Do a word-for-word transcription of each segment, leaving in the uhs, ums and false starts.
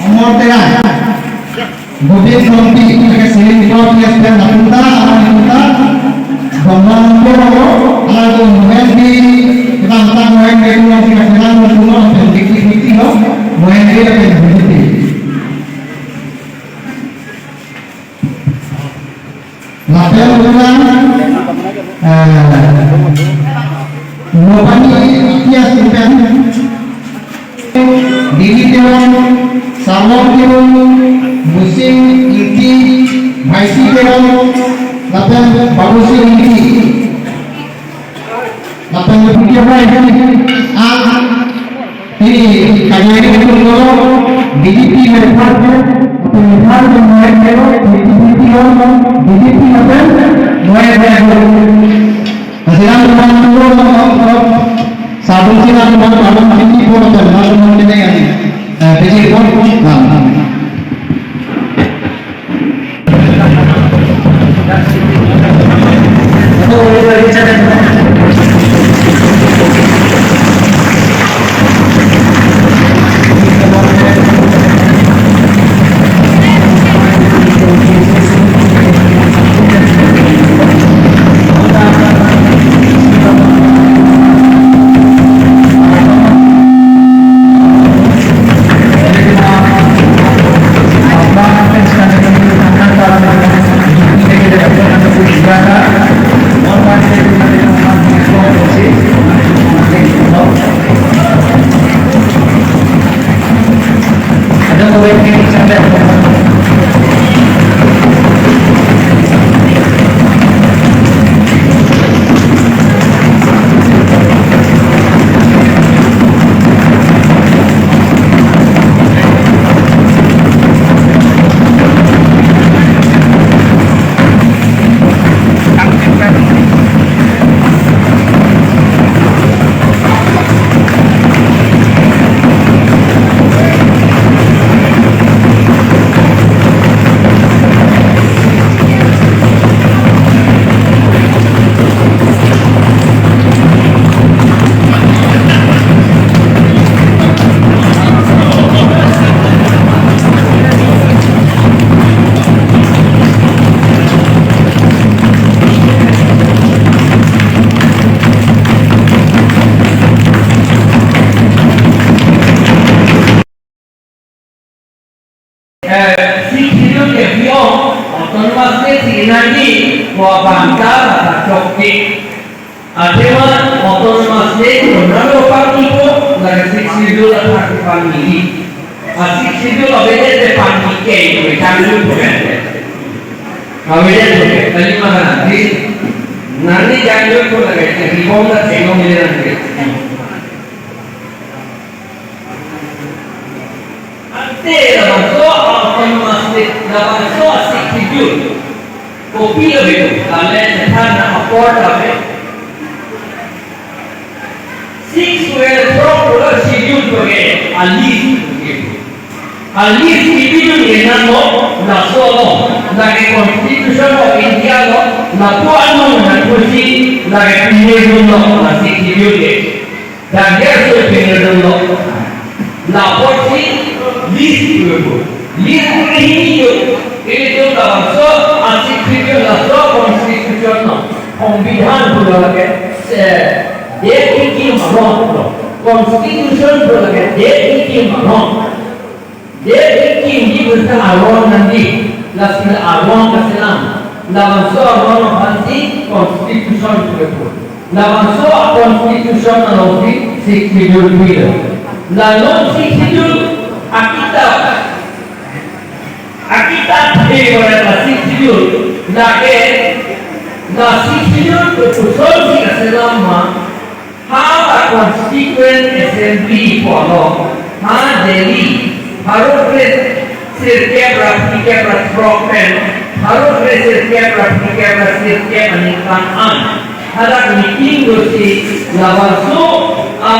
Amor Terang, Govind Kongpi, lake Selin Kro, P S P N, lapunta, alang lapunta, Bambang Kro, alang tu Mohen Bey, kita minta Mohen Bey tu yang kita kenal, lalu tu, lapen Dikti Dikti lo, Mohen Bey, lapen Dikti. Lapen ulang, eh, Nopani Tias Ingpen, Dili Teron, Sarlong Teron, Busing Ingti, Baisi Teron, lapen Babusi Ingti. Lapen deputy bai, ah, ini kajari itu kalau B J P member, atau member yang lain kalau B J P itu, B J P apa? Mulai dari dulu. Nah, silang teman dulu, kalau sabun silang teman, kalau ini pun teman teman ini yang, eh, B J P pun, nah. Eh, Sixth Schedule ke beyond autonomous state si energy ko abangta la chokke. Athema autonomous state ko nalo party ko la Sixth Schedule la party party. A Sixth Schedule la bede te party ke ko changlu ko ke. Awede ko ke tali ma na di. Nani changlu ko la ke ribon la chengong le na ke. Ante labangso autonomous state, labangso Sixth Schedule. Kopi lo betul, kale chethan na apor kale. Six were pro schedule to a list. A list schedule ye na lo, laso lo, lake Constitution of India lo, lapu anung na pusi, lake pinedun lo, la Sixth Schedule ye. Dan dia sudah pinedun lo. Lapusi list itu. List itu ini itu. Ini itu labangso Sixth Schedule, laso Constitution lo. Songbidhan pulo lake, se, dek iki malom pulo. Constitution pulo lake, dek iki malom. Aron nangji, lasi aron kaselam. Labangso aron aphansi constitution pulo. Labangso constitution alongsi Sixth Schedule pulo. La non Sixth Schedule akitap, akitap he ora la Sixth Schedule lake, la Sixth Schedule pu kosonsi kaselam ma, ha la Constituent Assembly pulo, ha Delhi, pharo kre sirkep ra phlikep ra throk pen pharo kre sirkep ra phlikep ra sirkep aningkan an hadak meeting dosi labangso a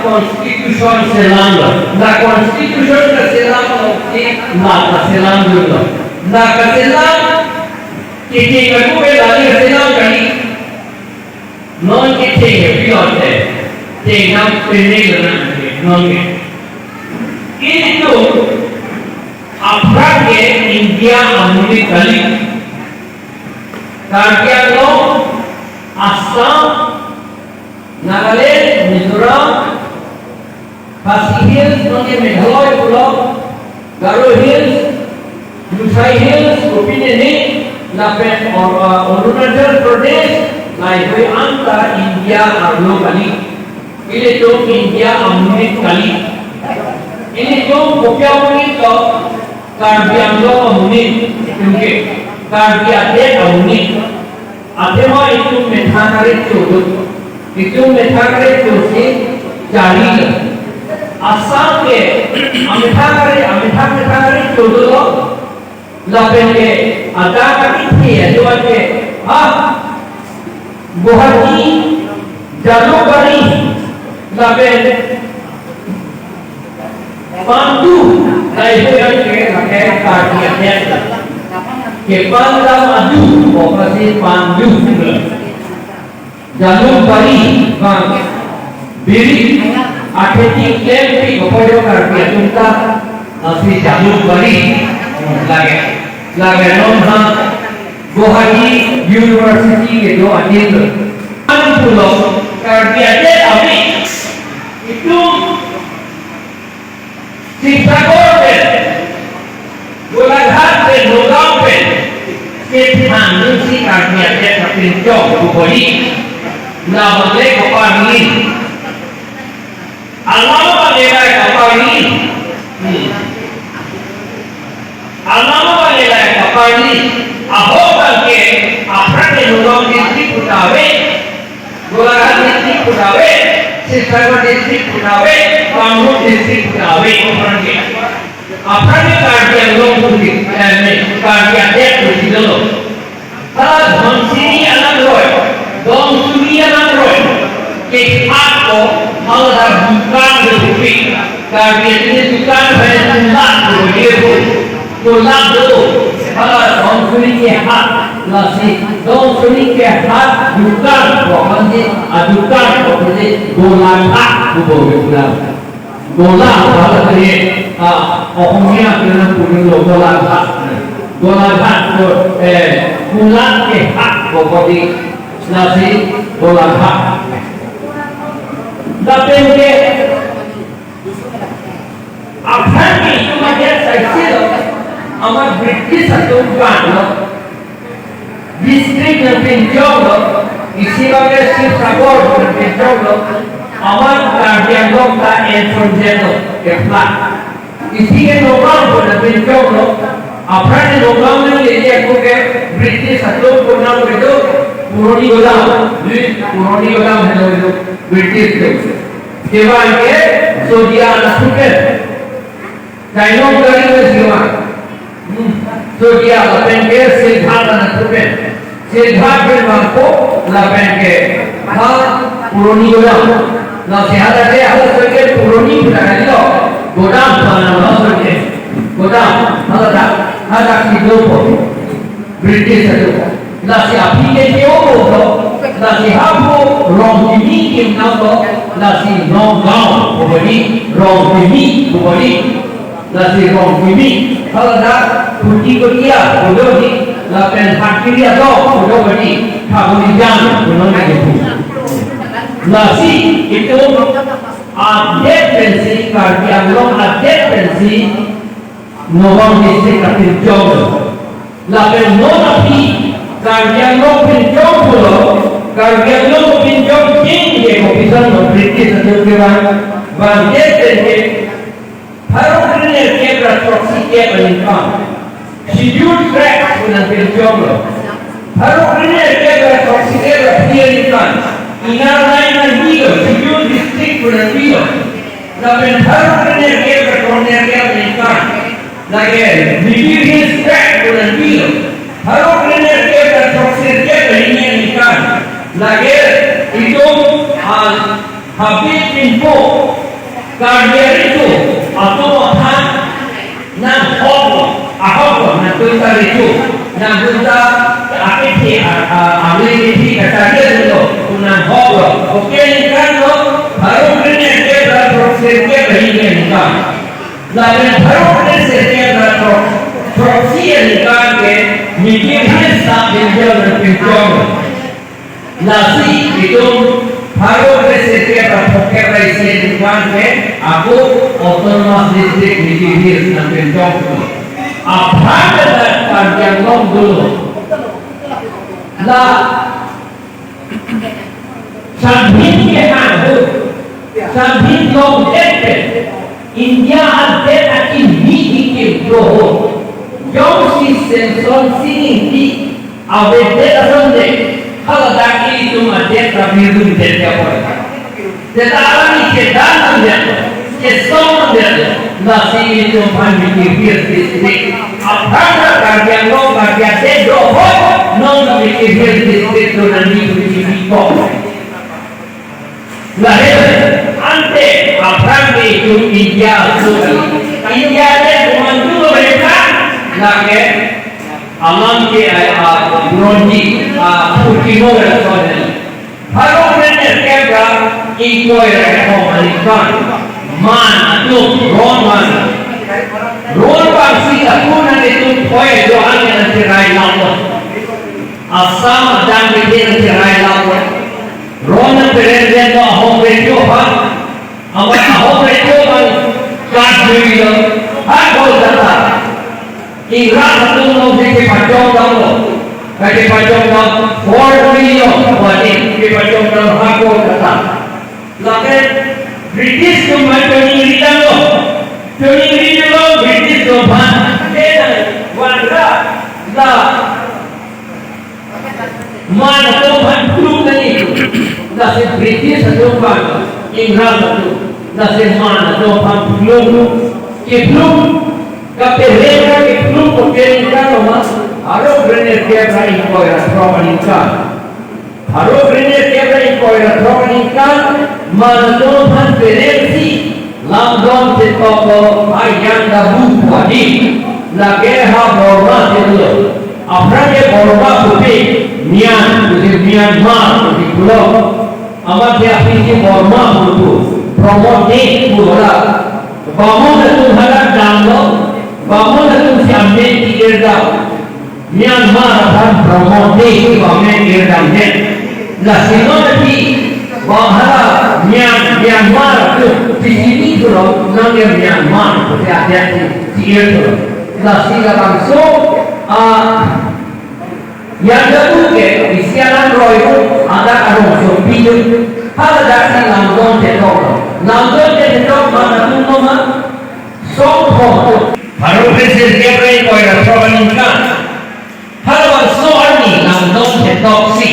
constitution selamlo. La constitution kaselam alongsi la kaselam dunlo. La kaselam kiki kaku pe lali kaselam kali. Non ke theng ke pilote, theng nam pene lana non ke. Ilitum aphrang ke India amonit kali. Karbi Anglong, Assam, Nagaland, Mizoram, Khasi Hills, nonke Meghalaya pulo, Garo Hills, Lushai Hills, kopineni, lapen Ar-, uh, Arunachal Pradesh, laheihui anta India arlo kali. Ilitum India amonit kali. Ilitum kopi amonit lo, Karbi Anglong amonit, itum ke Karbi adet amonit. Athema itum methang arit chodo. Itum methang arit chosi jari. Assam ke amethang arit, amethang methang arit chodo lo. Lapen ke ada kaki thi ajo ke. Ha. Guwahati, Jalukbari, lapen Pandu, laheihui an ke lake Karbi adet. Kepandam adu, apotsi Pandu. Jalukbari, bang, birik, akheti, klempi, kopojo Karbi atum ta, lasi Jalukbari, lake, lake non ha, Guwahati University kedo atin lo. An pulo, Karbi adet ami, itum Sibsagar pen, Golaghat pen, Nagaon pen, kethang nunsi Karbi adet kapinchong pu bodi, labang le kaparli. Alam abang le la kaparli. Hmm. Alam abang le la kaparli. Ahok abang ke, aphrang ke Nagaon district pu ta ave. Golaghat district pu ta ave, Sibsagar district pu ta ave, Kamrup district pu ta ave, aphrang ke. Aphrang ke Karbi Anglong pu si, eh, Karbi adet pu si dolo. Hala Dhansiri alangroi, Dhansiri alangroi, kehak ko, hala dukan de rupi. Karbi atum ke dukan pen tulak do dia ko. Tulak do. Hala Dhansiri kehak, lasi Dhansiri kehak dukan ko, mandi adukan ko, mandi Golaghat ko, Golaghat. Gola, hala tadi, ah, Ohomia kena punya lo Golaghat. Golaghat ko, eh, tulak kehak ko, mandi lasi Golaghat. Lapen ke, aphrang ke itum adet saisi lo, amat British atum kan lo, district nangpinchong lo, isi abang ke Sibsagar nangpinchong lo, amat Karbi Anglong ta entrance lo, kepla. Isi ke Nagaon nangpinchong lo, aphrang ke Nagaon nang lele ako ke British atum konang kedo, Purani Godam, di Purani Godam helo kedo, British atum. Kevang ke Sodia anatthu pen. Kainong kali ke siwa. Hmm. Sodia lapen ke Silghat anatthu pen. Silghat pen bangko lapen ke ha Purani Godam. Lasi hala ke hala soike Purani pu ta kali lo. Godam pu ta lo soike. Godam. Hala ta. Hala si dopo. British atum. Lasi aphi ke ke-o lo, lasi hapu Rongkimi kim nang lo, lasi Nagaon pu bodi, Rongkimi pu bodi, lasi Rongkimi, hala dak Kuti Kotia pu bodi, lapen Hakiri Adok pu bodi, Khaguri Jang pu nang lagi pu. Lasi itum adet pensi, Karbi Anglong adet pensi, Nowang district apinchong lo. Lapen non aphi Karbi Anglong pinchong pulo, Karbi Anglong pinchong cheng ke kopisan lo British atum kevang, vangdet pen ke pharo hini nerkep ra throksi kep aningkan Scheduled Tract pu nangpinchong lo. Pharo hini nerkep ra throksi kep ra phli aningkan Inner Line nangpilo, Scheduled District pu nangpilo. Lapen pharo hini nerkep ra throksi kep aningkan lake Middle Hills Tract pu nangpilo. Pharo hini nerkep ra throksi kep ra hini aningkan lake itum, ah, Habit Pinpo Karbi ariso atum aphan nanghoklo, ahoklo, nangtum ta riso, nangtum ta akethe, a, a, amle kethe kacharli lo, nanghoklo. Kopi aningkan lo, pharo hini nerkep ra throksi kep ra hini aningkan. Lapen pharo hini nerkep ra throksi aningkan ke Middle Hills Sub Division nangpinchong. Lasi itum pharo hini nerkep ra throksi kep ra isi aningkan ke ako Autonomous District Middle Hills nangpinchong. Aphan ta Karbi Anglong dolo. La Sambin ke hang ho. Sambin longdet pen India adet akimi hikim do ho. Jongsi Semson Sing Ingti avedet asonte, haladak ilitum adet ta birun det ya poi. Seta alangli chedan nangdet, chesong nangdet, lasi ilitum aphan Middle Hills District aphrang ta Karbi Anglong Karbi adet do ho, non Middle Hills District do nangji pu chini kok. Lahai ante aphrang ke itum India aso kali. India adet komantu lo mereka, lake alam ke ai a bronji a putimo ya soalnya. Pharo hini nerkep ra ingkoi ra kethom aningkan man atum ron man. Ron vangsi atum nangtum thoi do-an nangcherai lamlo. Assam adang ke nangcherai lamlo. Ron nangperen len lo Ahom Radio aphan. Amat Ahom Radio aphan card juilo. Ha Kolkata. Ingras atum along si kepachong damlo. Kepachong dam four million wani kepachong dam ha Kolkata. Lapen British atum aphan choningri damlo. Choningri damlo British atum aphan. Ke nang vanra la man atum aphan pluk nangji. Lasi British atum aphan, Ingras atum, lasi man atum aphan pluk, kepluk, kapereng ra kepluk kopi aningkan lo ma, pharo hini nerkep ra ingkoi ra throk aningkan. Pharo hini nerkep ra ingkoi ra throk aningkan, man atum aphan perengsi lamdon chetok lo ha Yang Dabu pu adim, lake ha Borma chetok lo. Aphrang ke Borma pupe Myan, pusi Myanmar pusi pulo. Amat ke aphi si Borma pupu, Pramod Naik pu hala. Bamun atum hala damlo, bamun atum si amen ti-ir dam. Myanmar aphan Pramod Naik pu amen ir damdet. Lasi non aphi bang hala Myan, Myanmar atum pisi ni thulo, nang ya Myanmar pusi adet ti-ir thulo. Lasi labangso, ah, Yang Dabu ke isi alam roi pu, adak arongsopi pu. Haladak si lamdon chetok lo. Lamdon chetok man atum lo ma, song thom atum. Pharo hini nerkep ra ingkoi ra throk aningkan. Halabangso arni lamdon chetoksi.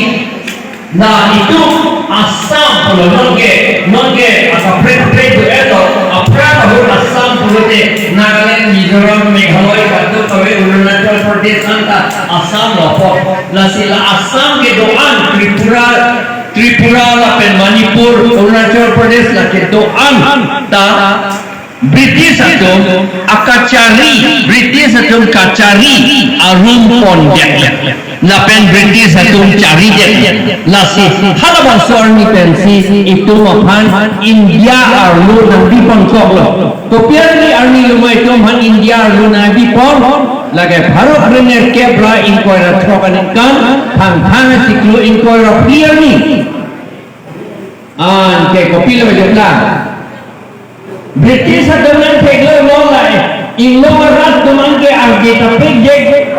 La itum Assam pulo, nonke, nonke akaprek prek do-et lo, aphrang ahut Assam pulote Nagaland, Mizoram, Meghalaya, kadokave, Arunachal Pradesh anta Assam lo po. Lasi la Assam kedo-an, Tripura, Tripura lapen Manipur, Arunachal Pradesh la kedo-an ta British atum akachari, British atum kachari arum pondet. Lapen British atum charidet. Lasi halabangso arni pensi itum aphan India arlo nangbi pon kok lo. Kopi arni arni lo ma itum aphan India arlo nangbi pon? Lake pharo hini nerkep ra ingkoi ra throk aningkan, Thangthang achiklo ingkoi ra phli arni. Anke kopilo jota? British atum nangtheklo, non la-e, inglong arat ta pekjek,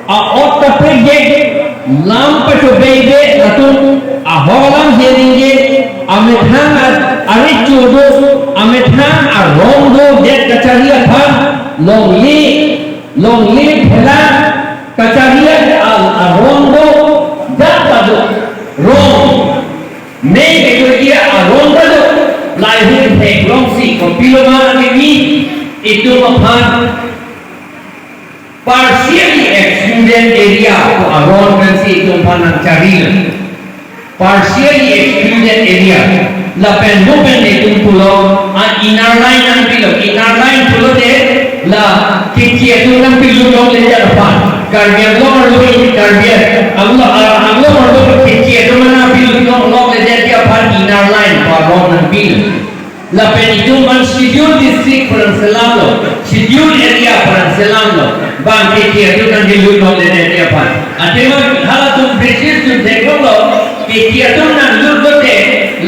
a-ot ta pekjek, lam pachobei be latum ahok alam si ningje, amethang a-, arecho do, amethang arong do, det kachari aphan, longle, longle phela kachari a-, arong do, jat ta do, rong, me kedo dia arong ta do, lahei ahut theklongsi kopiloma kimi itum aphan partially excluded area pu aron pensi itum aphan nangcharilo. Partially excluded area. Lapen mo pen itum pulo, a inner line nangpilo. Inner line pulote la Keche atum nangpilut longle det aphan. Karbi Anglong arlo in Karbi Anglong, a, Anglong arlo Keche atum nangpilut long longle det aphan inner line pu aron nangpilo. Lapen itum aphan schedule district pu nangselamlo, schedule area pu nangselamlo, bang Keche atum nangpilut longle det aphan. Athema halatum British atum theklonglo, Keche atum nanglut lote,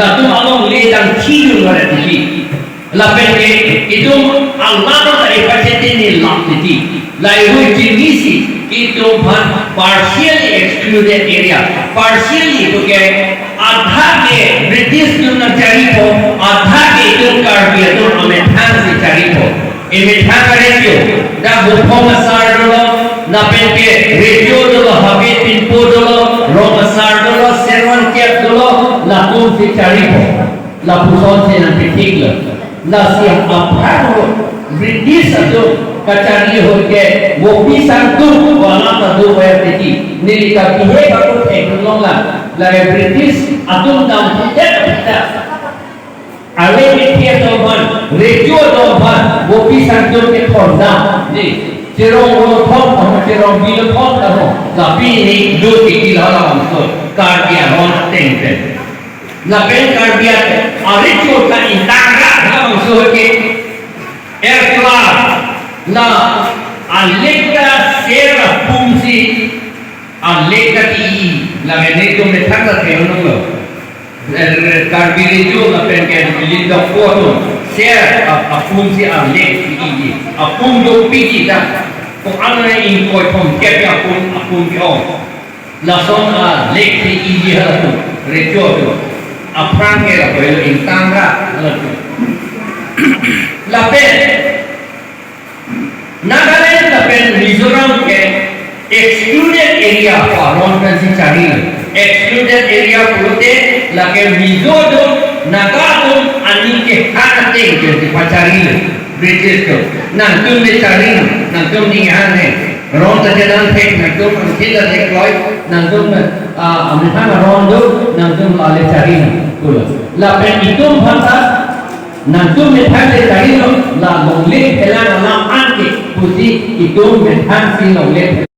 latum alongle dang chidun varetiki. Lapen ke itum alam ta ipachete ni lam titi. Lahei ahut chinisi itum aphan partially excluded area. Partially puke adha ke British atum nangcharipo, adha ke itum Karbi atum amethang si charipo. Emethang arecho, dak Buphong asar dolo, lapen ke recho dolo, Habe Pinpo dolo, Rong asar dolo, Servan Kep dolo, latum si charipo. Lapuson si nangpithiklo. Lasi aphrang lo British atum kachari ahut ke vopi sangtum wala ta do waya titi. Neli ta bihek ako theklong la. Lake British atum dam tidak tidak. Are Keche atum aphan, recho atum aphan, vopi sangtum kethondam. Ni, cherong ro thon, cherong bilo thon, lapi ni do titi la labangso. Karbi aron ateng pen. Lapen Karbi arecho ta ingtang ra labangso ke erklar la alek ta ser apum si alek ta ti la mene tum methang ta theklonglo. Karbi recho lapen ke lindok po atum ser ap-, apum si alek ti apum dopik ta ko-an ingkoi thomkep apum apum ke-ong. Lason alek si iji halatum, recho atum. Aphrang ke lapu ingtang ra halatum. Lapen, Nagaland lapen Mizoram ke excluded area pu aron pensi chari. Excluded area pulote lake Mizo atum, Naga atum aning kehan ateng pensi pachari. British atum. Nangtum le chari, nangtum ning han ne. Rong ta chedan thek nangtum, angthil ta thekloi nangtum, ah, amethang aron do nangtum la le chari pulo. Lapen itum aphan ta nangtum methang le charilo, la longle phelang alam anke pusi itum methang si longle